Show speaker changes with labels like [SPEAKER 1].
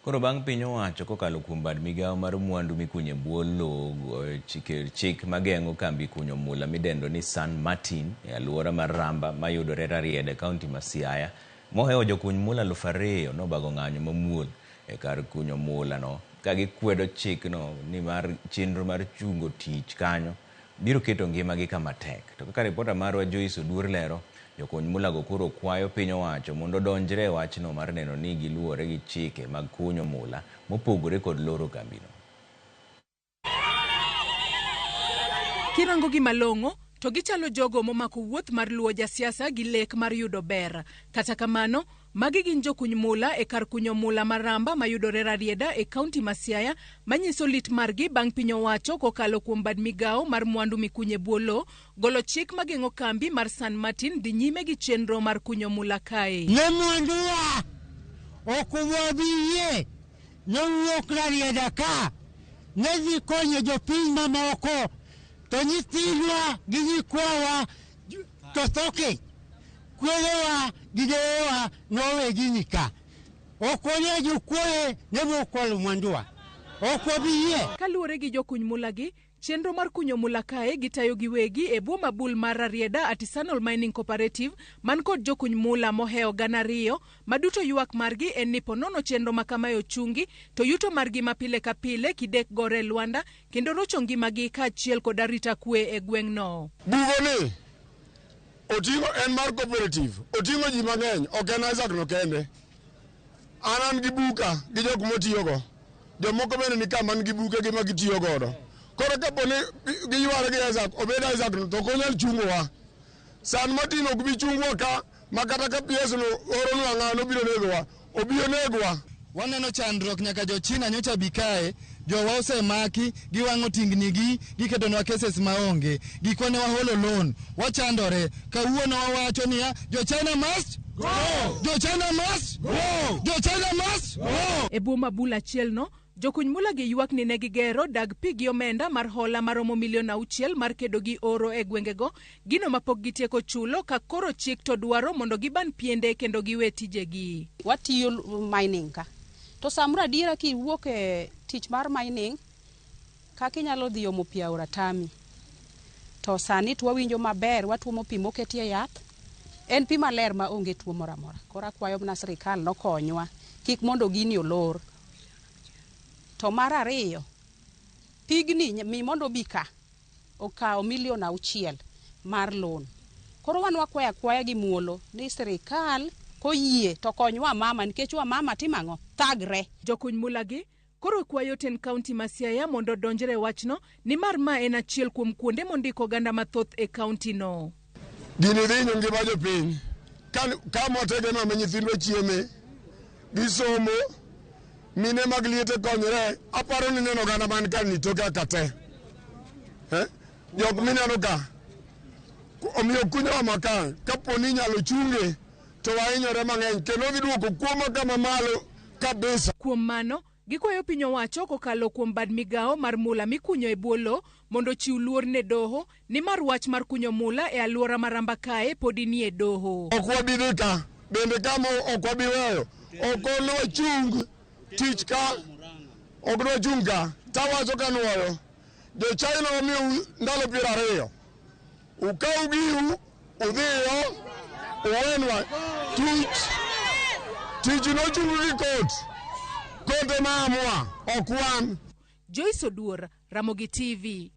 [SPEAKER 1] Koro bang' piny owacho kokalo kuom bad migawo mar mwandu mikunyo e bwo lowo chik mageng'o kambi kunyo mula midendo ni San Martin e aluora mar Ramba mayudore Rarieda e kaunti ma Siaya mohewo jokuny mula 2000 nobago ng'anyo mamuol e kar kunyo mula no ka gikwedo chikno nimar chenro mar chungo tich kanyo biro keto ngimagi kama tek. To kaka ripota marwa Joyce Oduor lero, jokuny mulago koro kwayo piny owacho mondo odonjre e wachno mar neno ni giluwore gi chike mag kunyo mula mopogore kod loro kambino.
[SPEAKER 2] Kirango gi malong'o to gichalo jogo momako wuoth mar luwo jasiasa gi lek mar yudo ber. Kata kamano, magi gin jokuny mula e kar kunyo mula ma Ramba mayudore Rarieda e kaunti ma Siaya manyiso lit margi bang' piny owacho kokalo kuom bad migawo mar mwandu mikunyo e bwo lowo golo chik mageng'o kambi mar San Martin dhi nyime gi chenro mar kunyo mula kae.
[SPEAKER 3] Ne mwanduwa ok wabi yie nowuok Rarieda ka ne dhi konyo jopiny mamoko to nyithindwa gi nyikwawa to tho kech. Kwerewa gi deyewa nowe gini ka. Ok wanyal jokuoye ne bokwalo mwanduwa. Ok wabi yie.
[SPEAKER 2] Kaluwore gi jokuny mula gi, chenro mar kunyo mula kae gitayo giwegi e bwo mabul mar Rarieda Artisanal Mining Cooperative man kod jokuny mula mohewo 2,000 ma duto ywak margi en ni ponono chenro ma kamae ochungi to yuto margi ma pile ka pile kidek gore e lwanda kendo rocho ngimagi kaachiel kod arita kwe e gweng'no.
[SPEAKER 4] Bugoni oting'o en mar cooperative, oting'o ji mang'eny, ok en Isaac no kende. An an gi buka gi jok motiyogo. Jomoko bende ni ka man gi bukegi ma gitiyo godo. Koro kapo ni giyware gi Isaac, obed Isaac no to ok onyal chungowa. San Martin ok bi chungwa ka ma kata ka PS no oronwa ng'ano obiro negowa, obi onegwa.
[SPEAKER 5] Waneno chandruok nyaka jo-China nyocha bi kae, jowa osemaki, giwang'o tingnigi, giketonwa cases maonge. Gikwa ne waholo loan, wachandore. Kawuono wawacho niya, jo-China must go! Jo-China must go! Jo-China must go!
[SPEAKER 2] E bwo mabul achielno, jokuny mula gi ywak ni ne gigero dag pi gi omenda mar hola maromo milion 6 mar kedo gi oro e gwengego, gino mapok gitieko chulo ka koro chik to dwaro mondo giban piende kendo giwe tijegi.
[SPEAKER 6] Watiyo mining ka. To samoro adiera kiwuok e tich mar mining, kaka inyalo dhi omo pi aora tami. To sani to wawinjo maber, watuomo pi moketie yath. En pi maler ma onge tuo moro amora. Koro akwayo mana sirikal nokonywa kik mondo gini olor. To mar ariyo, pigni mi mondo obi ka okawo milion 6 mar loan. Koro wan wakwayo akwaya gi muolo ni sirikal koyie to kony wamama nikech wamama timo ang'o? Thagre.
[SPEAKER 2] Jokuny mula gi koro kwayo tend kaunti ma Siaya mondo odonjre e wachno nimar ma en achiel kuom kuonde mondiko oganda mathoth e kaunti no.
[SPEAKER 4] Gini dhi hinyo ngima jopiny. Ka mwategemeo ma nyithindwa chieme, gisomo, mine mag liete konyre, aparo ni neno oganda man ka ni toke aka te. Jok mineno ka, omiyo kunyowa ma ka, kapo ni inyalo chunge, to wahinyore mang'eny kendo dhi duoko kuo ma kama malo kabisa.
[SPEAKER 2] Kuom mano, gikwayo piny owacho kokalo kuom bad migawo mar mula mikunyo e bwo lowo mondo ochiw luor ne doho nimar wach mar kunyo mula e alwora ma Ramba kae podi nie doho.
[SPEAKER 4] Ok wabi dhi ka, bende kama ok wabi weyo, ok nwachung tich ka, ok nwachung ka. Tawacho ka nwoyo, jo China wamiyou ndalo 20, ukaw giu udhiyo uwenwa tich. Tich nochung gi kot, kot ema amua, ok wan.
[SPEAKER 2] Joyce Oduor, Ramogi TV.